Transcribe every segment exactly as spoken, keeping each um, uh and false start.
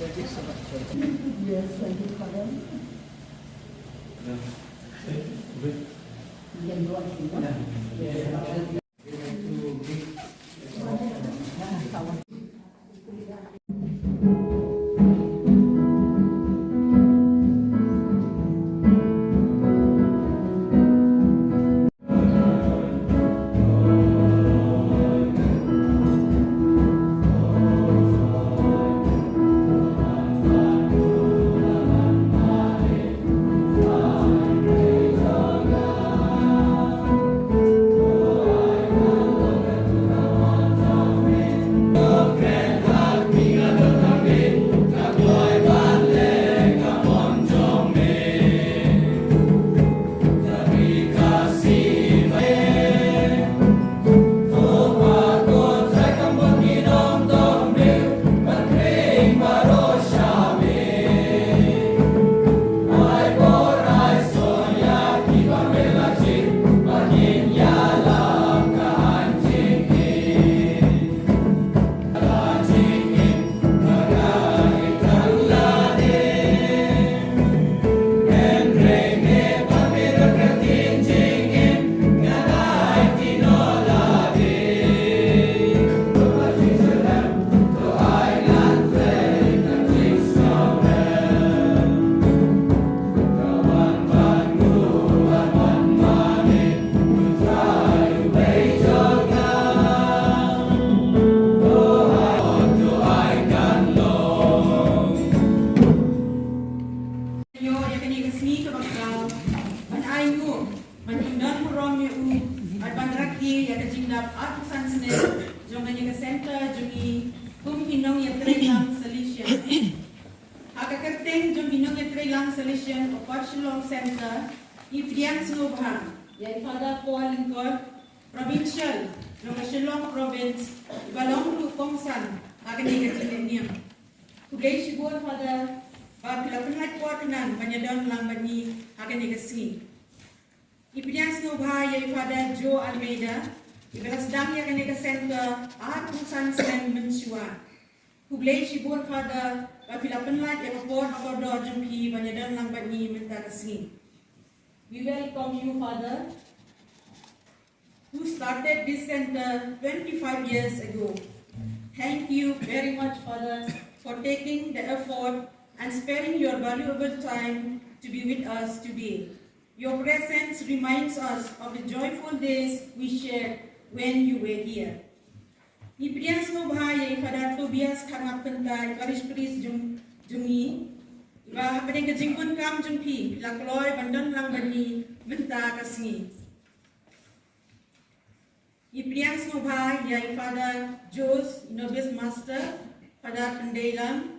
Yes, thank you, Father. Ïoh ïa kane ka sngi kaba khraw ban ai nguh ban pyndonburom ïa u bad ban rakhe ïa ka jingdap arphew san snem jong kane ka center jong ngi kum ki nongïatreilang Salesian. Ha ka kyrteng jong ki nongïatreilang Salesian Upper Shillong Center, ngi pdiang sngewbha ïa i Father Paul Lyngkot, Provincial jong ka Shillong Province, iba long ruh kongsan ha kane ka jingeh niam. Khublei shibun Father ba phi la pynlait por pynang ban ïadon lang bad ngi ha kane ka sngi. Ngi pdiang sngewbha ïa i Father Joe Almeida iba la sdang ïa kane ka center arphew san snem mynshuwa. Khublei shibun Father ba phi la pynlait ïa ka por ba kordor jong phi ban ïadon lang bad ngi mynta ka sngi. We welcome you, Father, who started this center twenty-five years ago. Thank you very much, Father, for taking the effort and sparing your valuable time to be with us today. Your presence reminds us of the joyful days we shared when you were here. Ngi pdiang sngewbha ïa i Father Tobias Kharngap Kynta, i Parish Priest jong, jong ngi, iba hapdeng ka jingbunkam jong phi la kloi ban don lang bad ngi mynta ka sngi. Ngi pdiang sngewbha ïa i Father Jose, Novice Master, Father Pyndeilang,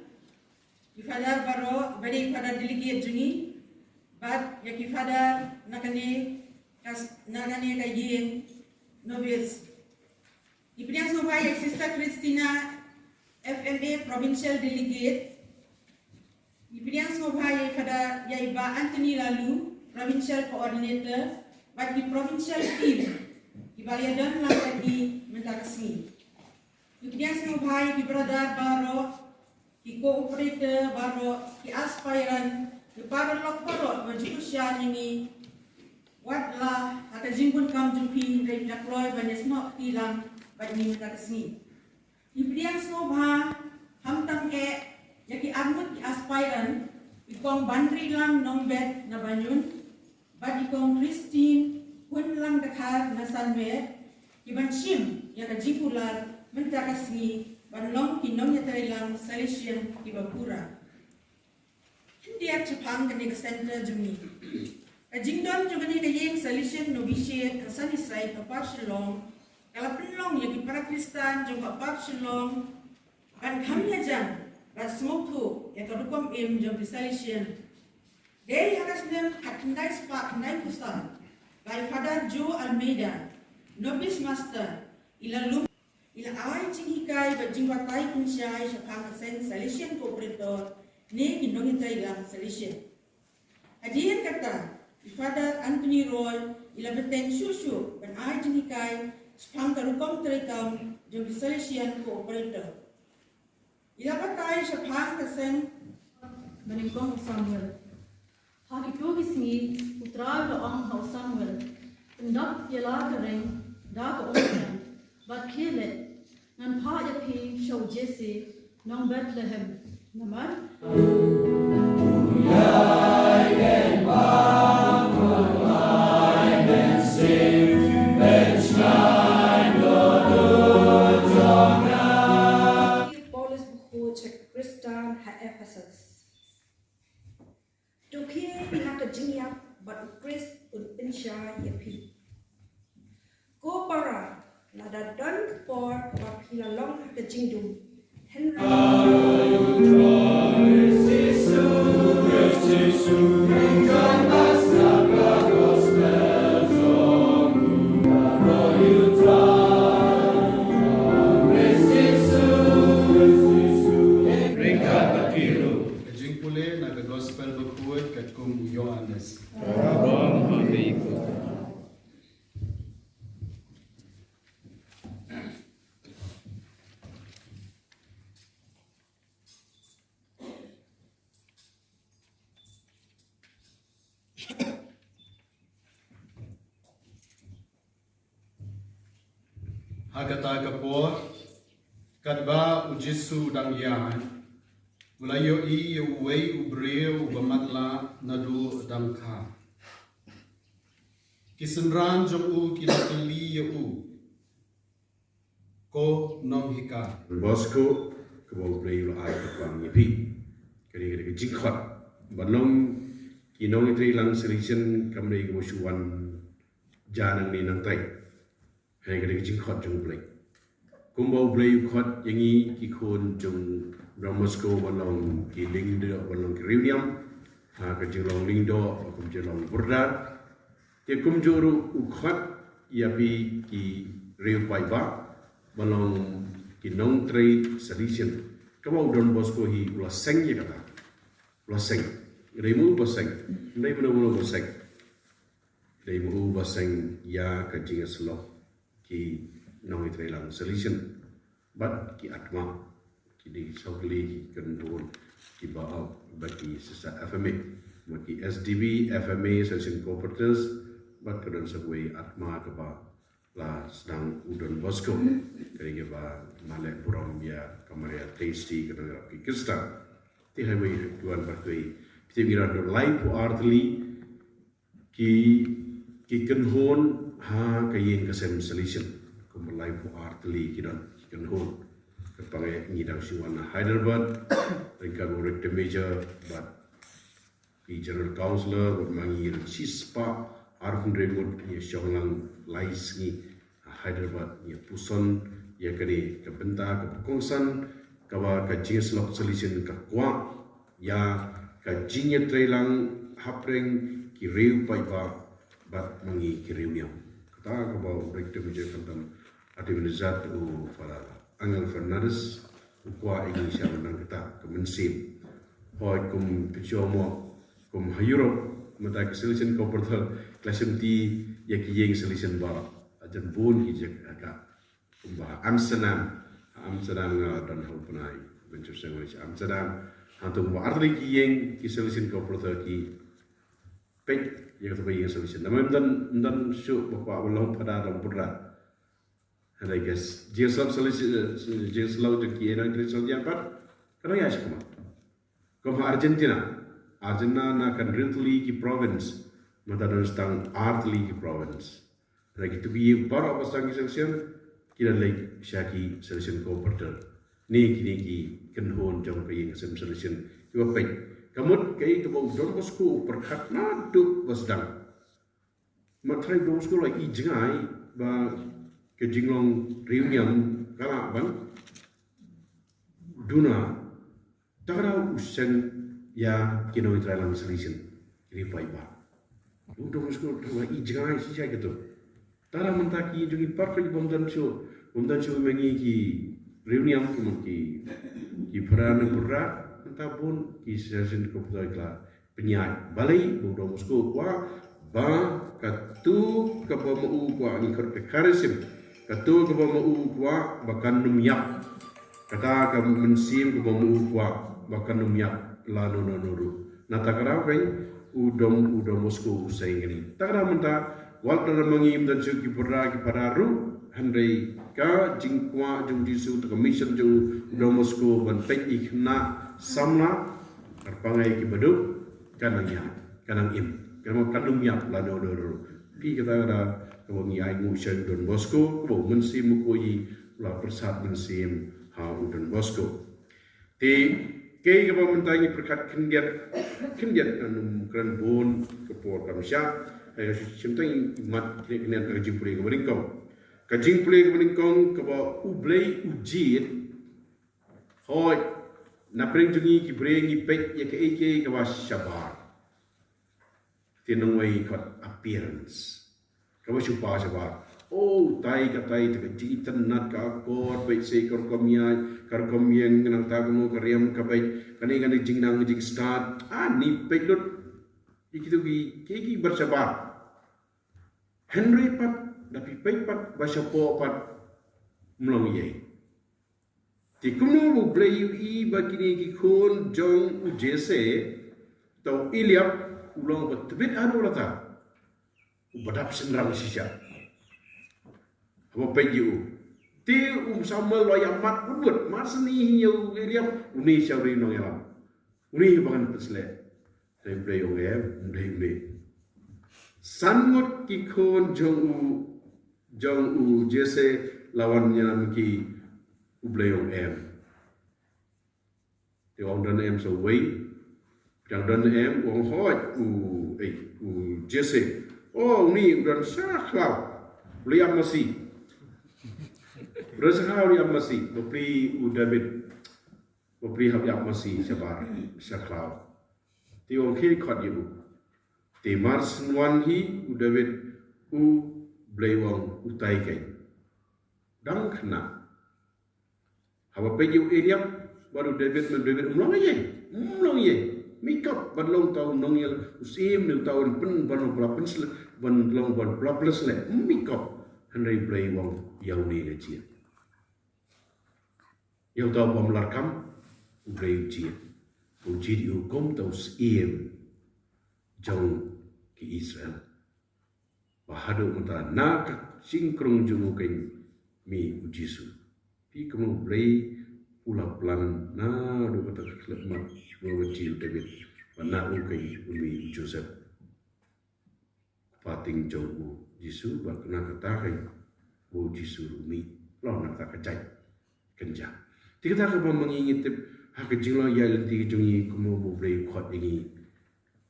i Father baroh, ba dei Father Delegate jong ngi, bad ïa ki Father na kane ka, na kane ka ïing Novice. Ngi pdiang sngewbha ïa Sister Christina, F M A Provincial Delegate. Ngi pdiang sngewbha ïa i Father, ïa i Bah Anthony Laloo, Provincial Coordinator, bad ki Provincial Team kiba la ïadon lang bad ngi mynta ka sngi. Ngi pdiang sngewbha ïa ki brother baroh, ki co-operator baroh, ki aspirant, ki paralok baroh ba ju kyrshan ïa ngi, wat la ha ka jingbunkam jong phi, hynrei phi la kloi ban ïasnoh kti lang bad ngi mynta ka sngi. Ngi pdiang sngewbha khamtam eh ïa ki arngut ki aspirant, i Kong Banrilang Nongbet na Banyun bad i Kong Christine Hunlang Dkhar na Sanmer, kiban shim ïa ka jingkular mynta ka sngi ban long ki nongïatreilang Salesian kiba pura. Khyndiat shaphang kane ka center jong ngi. Ka jingdon jong kane ka ïing Salesian Novitiate ha Sunnyside, Upper Shillong, ka la pynlong ïa ki para Khristan jong ka Upper Shillong ban kham ïajan bad sngewthuh ïa ka rukom im jong ki Salesian. Dei ha ka snem khatkhyndai spah khyndaiphew san, ba i Father Joe Almeida, Novice Master, i la lum, i la ai jinghikai bad jingbatai pynshai shaphang ka seng Salesian Cooperator ne ki nongïatreilang Salesian. Hadien kata, i Father Anthony Roy i la bteng shuh shuh ban ai jinghikai shaphang ka rukom treikam jong ki Salesian Cooperator. Ïa batai shaphang ka seng. Banyngkong u Samuel. Ha kito ki sngi, u Trai u la ong ha u Samuel, pyndap ïa la ka ring da ka umphniang, bad khie leit, ngan phah ïa phi sha u Jesse, nong Bethlehem. Namar Paulus bakhuid sha ki Khristan ha Ephesus. To khie na ka jingïap bad u Khrist un pynshai ïa phi. Ko para, lada don ka por ba phi la long ha ka jingdum, hynrei Ka jingpule na ka Gospel bakhuid katkum u Ïoannis. Ha kata ka por, katba u Jisu u dang ïaid, u la ïohi ïa uwei u briew uba matlah naduh dang kha. Ki synran jong u ki la kylli ïa u, Ko nonghikai. Bosco, kaba U Blei u la ai kyrpang ïa phi. Kane ka dei ka jingkhot ba long ki nongïatreilang Salesian kam dei kaba shu wan ja nangne nangtai. Kane ka dei ka jingkhot jong U Blei. Kumba U Blei u khot ïa ngi ki khun jong Don Bosco ba long ki lyngdoh, ba long ki riewniam ha ka jinglong lyngdoh, ba kum jinglong border. Te kumjuh ruh u khot ïa phi ki riew paidbah ba long ki nongtrei Salesian. Kaba u Don Bosco hi u la seng ïa kata. U la seng. Dei ma u ba seng. Dei ma u ba seng. Dei ma u ba seng ïa ka jingïasyllok ki nongïatreilang Salesian. Bad ki atma ki dei sawkli ki kynhun kiba hap bad ki sisa F M A, bad ki S D B, F M A, Salesian Corporators, bad ka don sa kawei atma kaba la sdang u Don Bosco. Ka dei kaba mane burom ïa ka Maria Theisotti ka nongrep ki Khristan. Te haiwei haiwan bad kawei. Phi tip ngi don laiphew ar tylli ki, ki kynhun ha ka ïing ka sem Salesian. Kumba laiphew ar tylli ki don ki kynhun. Kyrpang eh ngi dang shu wan na Hyderabad, ryngkat u Rector Major bad ki General Councillor, bad ma ngi ruh shispah arphew hynriew ngut ngi shong lang lai sngi ha Hyderabad, ngi puson ïa kane ka bynta kaba kongsan kaba ka jingïasyllok Salesian ka kwah ïa ka jingïatreilang hapdeng ki riew paidbah bad ma ngi ki riewniam. Kata kaba u Rector Major khamtam Archdeacon u Father Angel Fernandez u kwah ïa ngi sha nang kata ka mynsiem. Hooid, kum phi shu ong mo, kum ha Europe, mynta ki Salesian Corporator ki la shimti ïa ki ïing Salesian baroh. Hajan bun ki jaka. Kumba ha Amsterdam, ha Amsterdam nga don ha u bnai, mynta shu seng sha Amsterdam. Hangto kumba artylli ki ïing ki Salesian Corporator ki peit ïa kata ka ïing Salesian. Namar ym don, ym don shuh ba kwah ban long phadar long border. Hynrei ka jingïasyllok Salesian, jingïasyllok jong ki ïa nongtrei Salesian pat ka nang ïaid shakhmat. Kum ha Argentina, Argentina na ka hynriew tylli ki province, mynta don tang ar tylli ki province. Hynrei kito ki ïing baroh ba sdang ki Salesian ki la leit sha ki Salesian Corporator. Ne kine ki kynhun jong ka ïing ka sem Salesian kiba peit. Ka mut kaei kaba u Don Bosco u pyrkhat naduh ba sdang. Mat trai u Don Bosco u la i jngai ba ka jinglong riewniam ka lah ban duna. Tang da u seng ïa ki nongtrei lang Salesian, ki riew paidbah. U Don Bosco u la i jngai shisha ïa kato. Tang da mynta ki jong ngi pat ki bym don shuh, bym don shuh ma ngi ki riewniam, kum ki, ki phara na phara, mynta bun ki Salesian Corporator ki la pynïaid. Balei ba u Don Bosco u kwah ba kato kaba ma u kwah, ngi khot ka charism, kato kaba ma u kwah ba kan ym ïap. Kata ka mynsiem kaba u kwah ba kan ym ïap lano lano ruh. Na kata ka daw keiñ u Don, u Don Bosco u seng kane. Kata ka daw mynta wat lada ma ngi ym don shuh ki para, ki para ruh, hynrei ka jingkwah jong u Jisu, kata ka mission jong u Don Bosco ban peit ïa ki khynnah samla, kyrpang ïa ki baduk, kan nang ïap, kan nang im, kan ym, kan ym ïap lano lano ruh. Phi, kata ka daw kaba ngi ai nguh sha u Don Bosco, kaba u Mynsiem Bakhuid u la pyrsad mynsiem ha u Don Bosco. Te kaei kaba mynta ngi pyrkhat khyndiat, khyndiat, ngan ym kren bun, ka por kam shah. Ai, shim tang mat khyndiat, khyndiat ka jingpule kaba nyngkong. Ka jingpule kaba nyngkong kaba U Blei u jied. Hooid, na pdeng jong ngi ki briew ngi peit ïa kaei kaei kaba shabar. Te nongwei khot appearance. Kaba shu paw shabar. Oh, tai ka tai, te ka jingitynnad ka akor, peit se ka rukom ïaid, ka rukom ïeng, nangta kumno ka riam ka beit, kane kane jingnang jingstad. Ah, ni peit lut. Ïa kitu ki, ki, ki bar shabar. Hynrei pat, da phi peit pat, ba shapoh pat, ym long ei. Te kumno U Blei u ïohi ba kine ki khun jong u Jesse, uta u Eliab, u long uba tbit haduh katta. Uba dap shynrang shisha. Haba peit ïa u. Te u Samuel u la ïa mad bun bun, mad shane hi ïa u Eliab, une sha u dei u nongïalam. Une hi ba ngan pynsleh. Te U Blei u ong em, um dei, um dei. San ngut ki khun jong u, jong u Jesse la wan ïalam ki, U Blei u ong em. Te u ong don em sa uwei. Dang don em, u ong hooid, u, eh, u Jesse. Oh, une u don sha khlaw. U la ïap masi. U don sha khlaw, u la ïap masi. Bapli u David. Bapli hap ïap masi shabar, sha khlaw. Te u ong khie khot ïa u. Te mar shu wan hi u David, U Blei u ong utai keiñ. Dang khynnah. Haba peit ïa u Eliab bad u David, ma u David um long ei, um long ei. Ym ikop ban long uta u nongïalam, u syiem ne uta u pyn, ban long ba la pynsleh, ban long ba la pynsleh. Ym ikop. Hynrei U Blei u ong ïa une ka jied. Ïa uta u bym lah kam, U Blei u jied. U jied ïa u kum uta u syiem jong ki Israel. Ba haduh mynta na ka jingkrong jong u keiñ mih u Jisu. Phi, kumno U Blei u la plan naduh kata ka khyllipmat ba u jied u David. Ba na u keiñ un mih u Joseph. Kpa tieng jong u Jisu, bad na kata keiñ ba u Jisu ruh u mih, long na kata ka jait kynja. Te kata kaba ma ngi ngi tip ha ka jinglong ïaid lynti ka jong ngi, kumno ba U Blei u khot ïa ngi,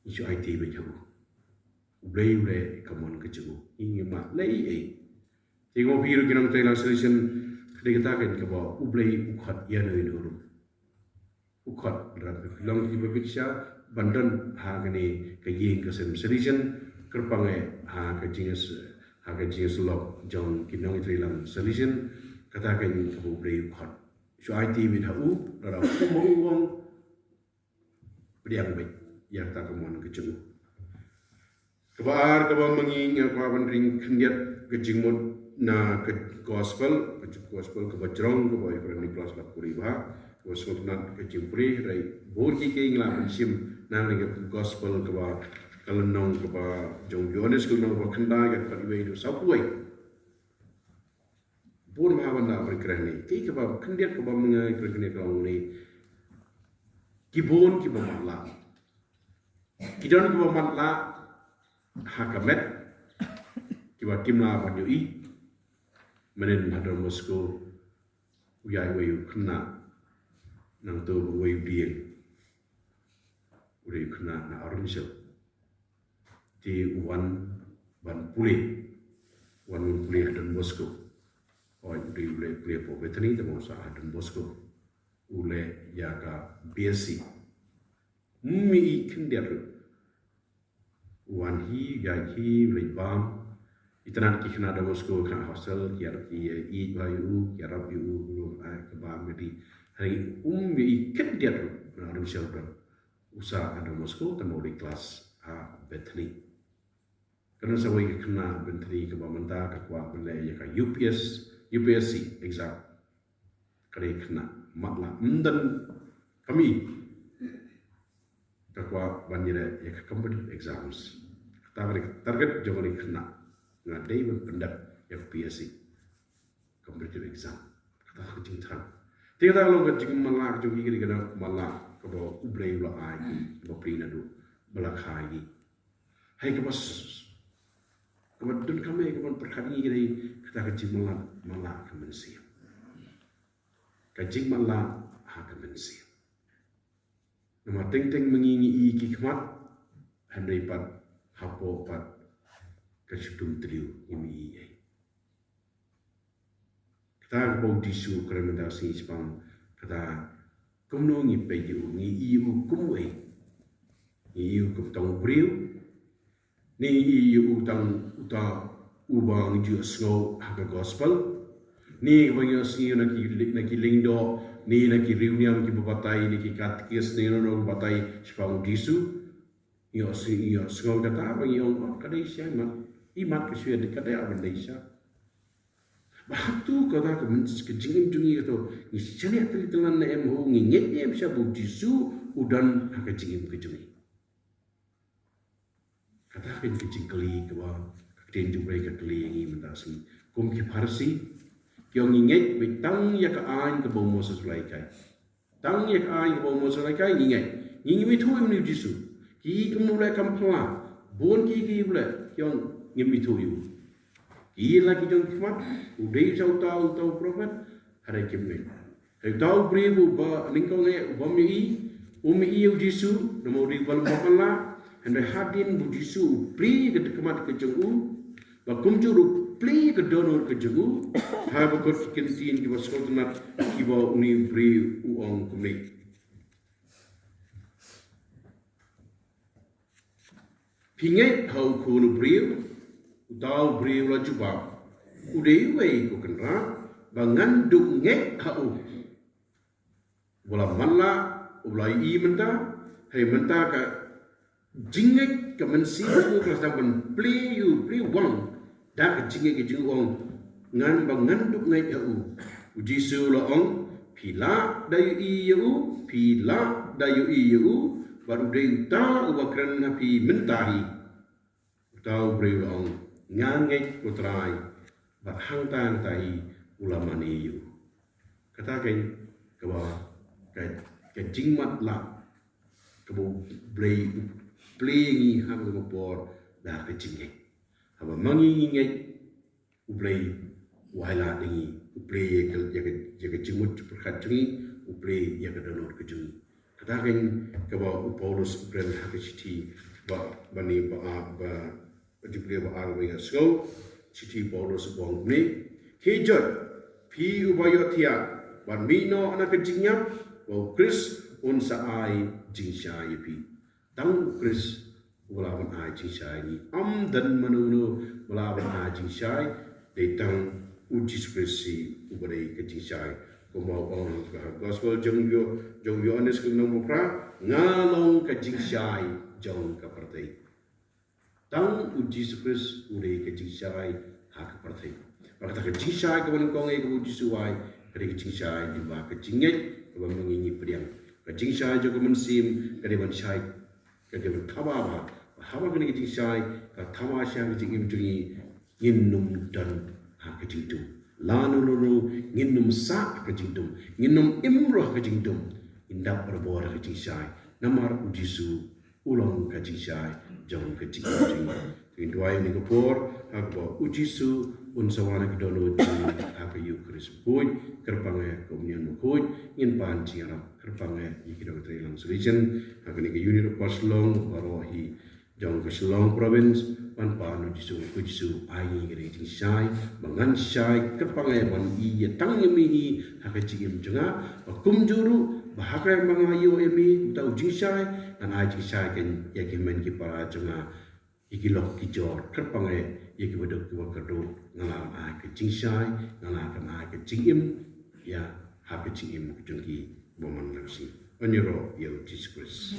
ngi shu aiti beit ha u. U Blei u leh ka mon ka jong u, ngi ngim lah leh ei ei. Te kumno phi ruh ki nongtrei lang solution, ka dei kata keiñ kaba U Blei u khot ïano ïano ruh. U khot lada phi long kiba bit sha ban don ha kane ka ïing ka sem solution, kyrpang eh ha ka jingïas, ha ka jingïasyllok jong ki nongtrei lang solution, kata keiñ kaba U Blei u khot. Shu aiti beit ha u, lada u ong, pdiang beit ïa kata ka mon ka jong u. Kaba ar, kaba ma ngi ngi kwah ban ring khyndiat ka jingmut na ka gospel, ka gospel kaba jrong kaba u Reverend Nicholas u la pule bha, kaba sngewtynnat ka jingpule, hynrei bun kiei kiei ngi lah ban shim na ka gospel kaba ka lynnong kaba jong u Ïoannis ka lynnong kaba khyndai ka dkhot wei haduh sawphew wei. Bun bha ban da ban kren ne. Te kaba khyndiat kaba ma ngi kren kane ka long ne. Ki bun kiba matlah. Ki don kiba matlah ha ka met, kiba kim lah ban ïohi. Mynnin ha Don Bosco u ïaid uwei u khynnah, nangta uwei u dieng. U dei u khynnah na Arunachal. Te u wan ban pule, wan ban pule ha Don Bosco. Hooid, u dei u leh pule hapoh Bethany, te ma u sah ha Don Bosco. U leh ïa ka B S C. Ym i khyndiat ruh. U wan hi, ïaid hi, u leit bam. Itynnad ki khynnah Don Bosco, khynnah hostel, ki ïarap, ki ïeit bha ïa u, ki ïarap ïa u, u lum ai ka bam ka dih. Hynrei um i khyndiat ruh na Arunachal don. U sah ha Don Bosco, te ma u leit klas ha Bethany. Ka don sa kawei ka khynnah Bethany kaba mynta ka kwah ban leh ïa ka U P S, U P S C exam. Ka dei khynnah. matlah, ym don kami ka kwah ban ïaleh ïa ka competitive exams. Kata ka dei ka target jong ka dei khynnah. Nga dei ban pyndep ïa ka P S C competitive exam. Kata ka jingthrang. Te kata ka long ka jingmatlah jong ki, ka dei ka matlah kaba U Blei u la ai, kaba plie naduh ba la kha ïa ki. Hei kaba s-, kaba donkam eh, kaba pyrkhat ïa ngi ka dei kata ka jingmatlah, matlah ka mynsiem. Ka jingmatlah ha ka mynsiem. Namar teng teng ma ngi ngi i ki khmat, hynrei pat hapoh pat ka shitom tyriew ngim i ei. Kata kaba U Jisu u kren mynta ka sngi shaphang kata, kumno ngi peit ïa u, ngi i u kum uei? Ngi i u kum tang u briew, ne ngi i u tang uta uba ngi ju ïohsngew ha ka gospel, ne kaba ngi ïohsngew na ki, na ki lyngdoh, ne na ki riewniam kiba batai, ne ki katekis, ne na nongbatai shaphang U Jisu. Ngi ïohsngew, ngi ïohsngew kata ba ngi ong, oh, ka dei shisha i mat, i mat ka shu ïa, ka dei ah ban dei shisha. Ba hato kata ka myn-, ka jingim jong ngi, hato ngi shaniah tylli tyllan ne em, hato ngi ngeit ne em shisha ba U Jisu u don ha ka jingim ka jong ngi? Kata ka dei ka jingkylli kaba ka ktien jong U Blei ka kylli ïa ngi mynta ka sngi. Kum ki Pharisi, ki ong ngi ngeit beit tang ïa ka aiñ kaba u Moses u la hikai. Tang ïa ka aiñ kaba u Moses u la hikai ngi ngeit. Ngi ngim ithuh ïa une U Jisu. Ki ïa kumno u leh kam phylla. Bun ki, ki ïa u leh, ki ong ngim ithuh ïa u. Ki ïa la ki jong ki khmat, u dei shisha uta, uta u prophet, hynrei kim ngeit. Hynrei uta u briew uba nyngkong eh, u bym ïohi, um ïohi ïa U Jisu, namar u dei uba leh phylla, hynrei hadien ba U Jisu u plie ka khmat ka jong u, ba kumjuh ruh u plie ka dohnud ka jong u, ha kaba kut ki ktien kiba sngewtynnat kiba une u briew u ong kumne. Phi ngeit ha u Khun u briew? Uta u briew u la jubab, u dei uei ko Kynrad ba ngan dup ngeit ha u? Uba la matlah, uba la ïohi mynta, hei mynta ka jingngeit ka mynsiem jong u ka la sdang ban plie ïa u, plie wang da ka jingngeit ka jong u, ong ngan, ba ngan dup ngeit ha u. U Jisu u la ong, phi lah da ïohi ïa u, phi lah da ïohi ïa u, bad u dei uta uba kren ha phi mynta hi. Uta u briew u la ong, nga ngeit ko Trai, bad hangta hangta hi u la mane ïa u. Kata ka, kaba, ka, ka jingmatlah kaba U Blei u plie ïa ngi ha kata ka por da ka jingngeit. Haba ma ngi ngi ngeit, U Blei u ailad ïa ngi, u plie ïa ka, ïa ka, ïa ka jingmut jingpyrkhat jong ngi, u plie ïa ka dohnud ka jong ngi. Kata ka kaba u Paulus u kren ha ka shithi ba, ba ne ba, ba, ba Jubili ba ar ba ïa sngew, shithi Paulus u ong kumne, khie joit, phi uba ïohthiah, bad mih noh na ka jingïap, ba U Khrist un sa ai jingshai ïa phi. Tang U Khrist uba lah ban ai jingshai, ngi ym don mano mano ba lah ban ai jingshai, dei tang U Jisu Khrist hi uba dei ka jingshai. Kumba u ong ha ka gospel jong Yo-, jong Ïoannis ka lynnong ba phra, nga long ka jingshai jong ka pyrthei. Tang U Jisu Khrist u dei ka jingshai ha ka pyrthei. Bad kata ka jingshai kaba nyngkong eh kaba U Jisu u ai, ka dei ka jingshai lyngba ka jingngeit kaba ma ngi ngi pdiang. Ka jingshai jong ka mynsiem ka dei ban shai, ka dei ban thaba bha. Haba kane ka jingshai ka thaba sha ka jingim jong ngi, ngin ym don ha ka jingdum. Lano lano ngin ym sah ha ka jingdum, ngin ym im ruh ha ka jingdum. Ngin dap barabor ha ka jingshai namar U Jisu u long ka jingshai jong ka jingim jong ngi. Ngin duwai ha kane ka por, ha kaba U Jisu un sa wan ha ka dohnud jong ngi ha ka Ïukharist bakhuid, kyrpang eh ka Komunion bakhuid, ngin pan jingïarap, kyrpang eh ïa ki dong trei lang solution ha kane ka Union of Shillong baroh hi jong ka Shillong Province, ban pan U Jisu, U Jisu ai ngi ka jingshai ba ngan shai, kyrpang eh ban ïa tang ïa me hi ha ka jingim jong nga, ba kumjuh ruh ba ha ka ba nga ïoh ïa me uta u jingshai, ngan ai jingshai kein ïa ki hynmen ki para jong nga, ïa ki lok ki jor, kyrpang eh ïa kiba duk kiba kyrduh, nga lah ban ai ka jingshai, nga lah ban ai ka jingim ïa ha ka jingim ka jong ki ba man la ka sngi. Yn ïaroh ïa U Jisu Khrist.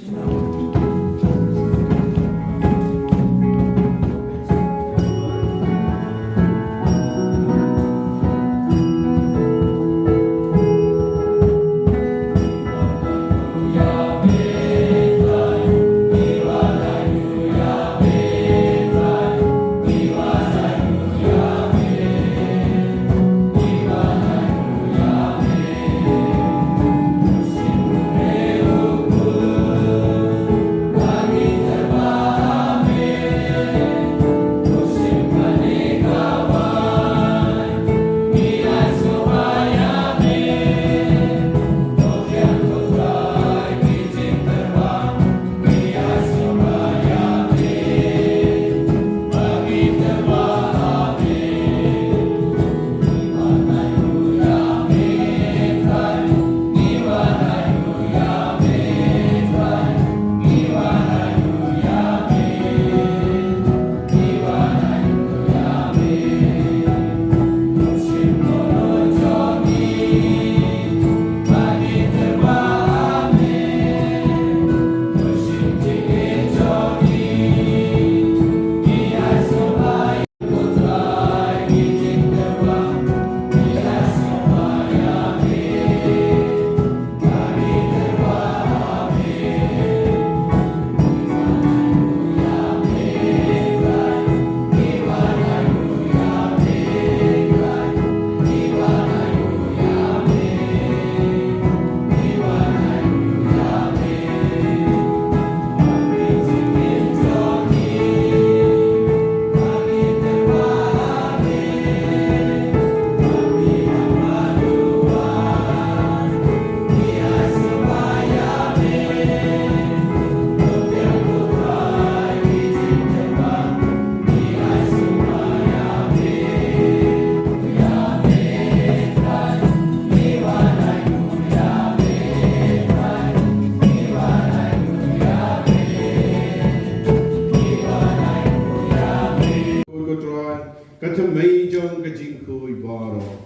Ka thymmei jong ka jingkhuid baroh.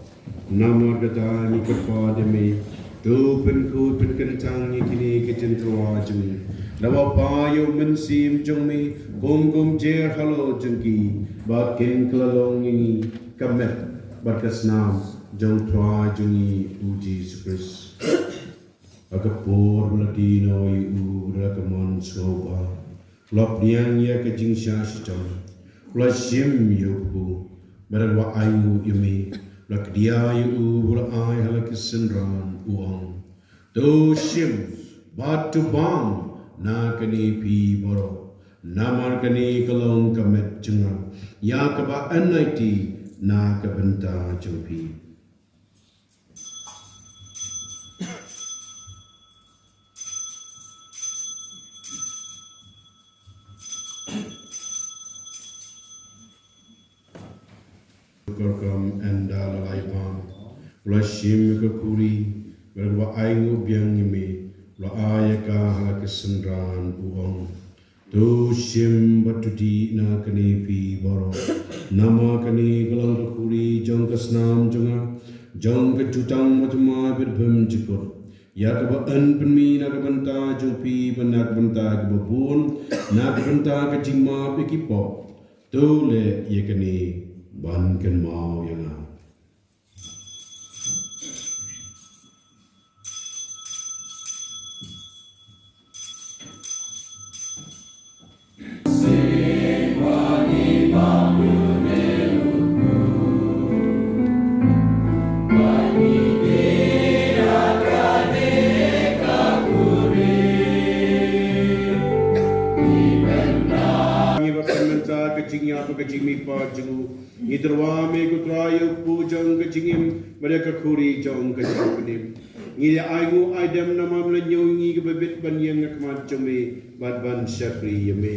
Namar kata ngi kyrpad ïa me, to pynkhuid pynkyntang ïa kine ki jingtyrwa jong ngi, da kaba paw ïa u Mynsiem jong me kum kumjuh halor jong ki, ba kin kylla long ïa ngi ka met bad ka snam jong u Trai jong ngi u Jisu Khrist. Ha ka por ba la die noh ïa u da ka mon sngewbha, u la pdiang ïa ka jingshah shitom, u la shim ïa u kpu, bad da kaba ainguh ïa me, u la kdia ïa u, u la ai ha la ki synran, u ong: To shim bad to bam na kane phi baroh, namar kane ka long ka met jong nga, ïa kaba yn aiti na ka bynta jong phi. Kyrkhu ynda la ïa bam, u la shim ïa ka khuri, bad da kaba ainguh biang ïa me, u la ai ïa ka ha la ki synran, u ong: To shim bad to dih na kane phi baroh, namar kane ka long ka khuri jong ka snam jong nga, jong ka jutang bathymmai bad bymjukut, ïa kaba yn pynmih na ka bynta jong phi bad na ka bynta kiba bun, na ka bynta ka jingmap ïa ki pop. To leh ïa kane ban kynmaw ïa nga. Ngi ba pynmynta ka jingïap bad ka jingmihpat jong u. Ngi tyrwa me ko Trai ïa u kpu jong ka jingim bad ïa ka khuri jong ka jingpynim. Ngi ïa ainguh aidem namar me la ñiew ïa ngi kiba bit ban ïeng ha khmat jong me bad ban shakri ïa me.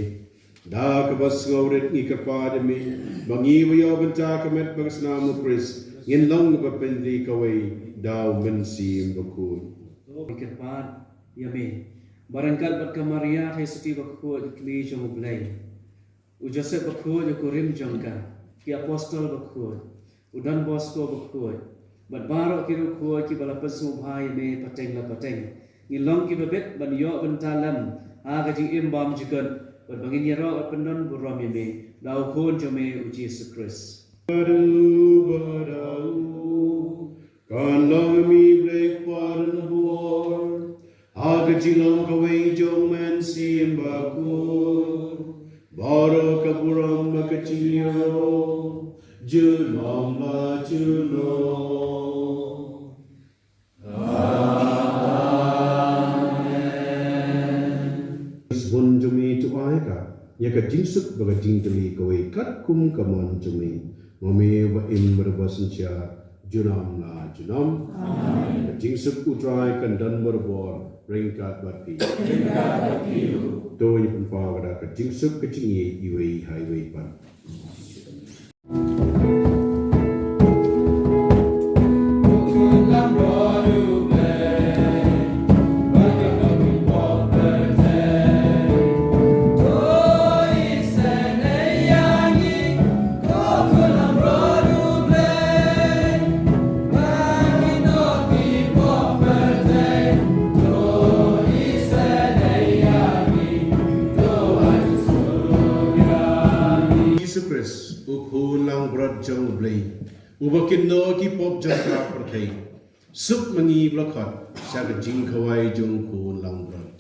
Da kaba sngewrit ngi kyrpad ïa me, ba ngi ba ïoh bynta ka met bad ka snam u Khrist, ngin long kiba pynri kawei da u Mynsiem Bakhuid. Ngi kyrpad ïa me, ba ryngkat bad ka Maria Theisotti Bakhuid, ka kmie jong u Blei, u Joseph Bakhuid, u kurim jong ka, ki apostol bakhuid, u Don Bosco Bakhuid, bad baroh ki riewkhuid kiba la pynsngewbha ïa me pateng la pateng, ngin long kiba bit ban ïoh bynta lem ha ka jingim bymjukut, bad ba ngin ïaroh bad pyndonburom ïa me da u Khun jong me u Jisu Khrist. Bad u, bad u, kan long ïa me Blei Kpa Donbor, ha ka jinglong kawei jong u Mynsiem Bakhuid, baroh ka burom bad ka jingïaroh, junom la junom. Amen. Bun jong me to ai ka, ïa ka jingsuk bad ka jingkylli kawei katkum ka mon jong me. Ma me ba im bad ba synshar, junom la junom. Amen. Ka jingsuk u Trai kan don barabor ryngkat bad phi. Ryngkat bad phi ruh. To ngin pynpaw ka da ka jingsuk ka jingïeit iwei ha iwei pat. Jisu Khrist, u Khun langbrot jong u Blei, uba kynnoh ki pop jong ka pyrthei, suk ma ngi ba la khot sha ka jingkhawai jong u Khun langbrot.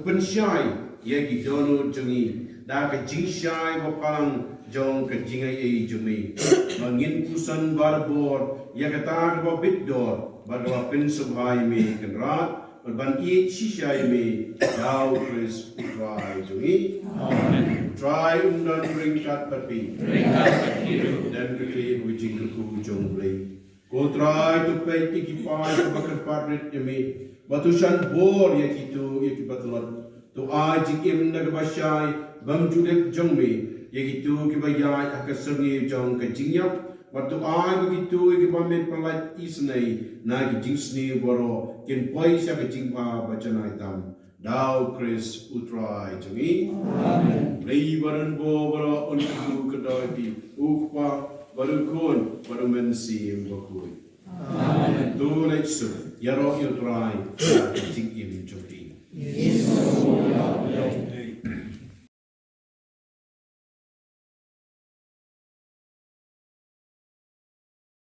Pynshai ïa ki dohnud jong ngi da ka jingshai baplang jong ka jingaiei jong me, ba ngin puson barabor ïa kata kaba bit dor bad kaba pynsngewbha ïa me, Kynrad, bad ban ïeit shisha ïa me, da U Khrist U Trai jong ngi. Amen. U Trai un don ryngkat bad phi. Ryngkat bad phi ruh. Don ka kti ha ka jingkyrkhu jong U Blei. Ko Trai, to peit ïa ki paid kiba kyrpad rit ïa me, bad to shan bor ïa kito, ïa kiba tlot. To ai jingim na kaba shai bymjulip jong me ïa kito kiba ïaid ha ka syrngiew jong ka jingïap, bad to ai ba kito ïa kiba me pyllait isynei na ki jingsniew baroh kin poi sha ka jingbha ba janai tam. Da U Khrist U Trai jong ngi. Amen. Blei ba donbor baroh un kyrkhu kyrdoh ïa phi, U Kpa, bad U Khun, bad U Mynsiem Bakhuid. Amen. To leit suk, ïaroh ïa U Trai da ka jingim jong phi.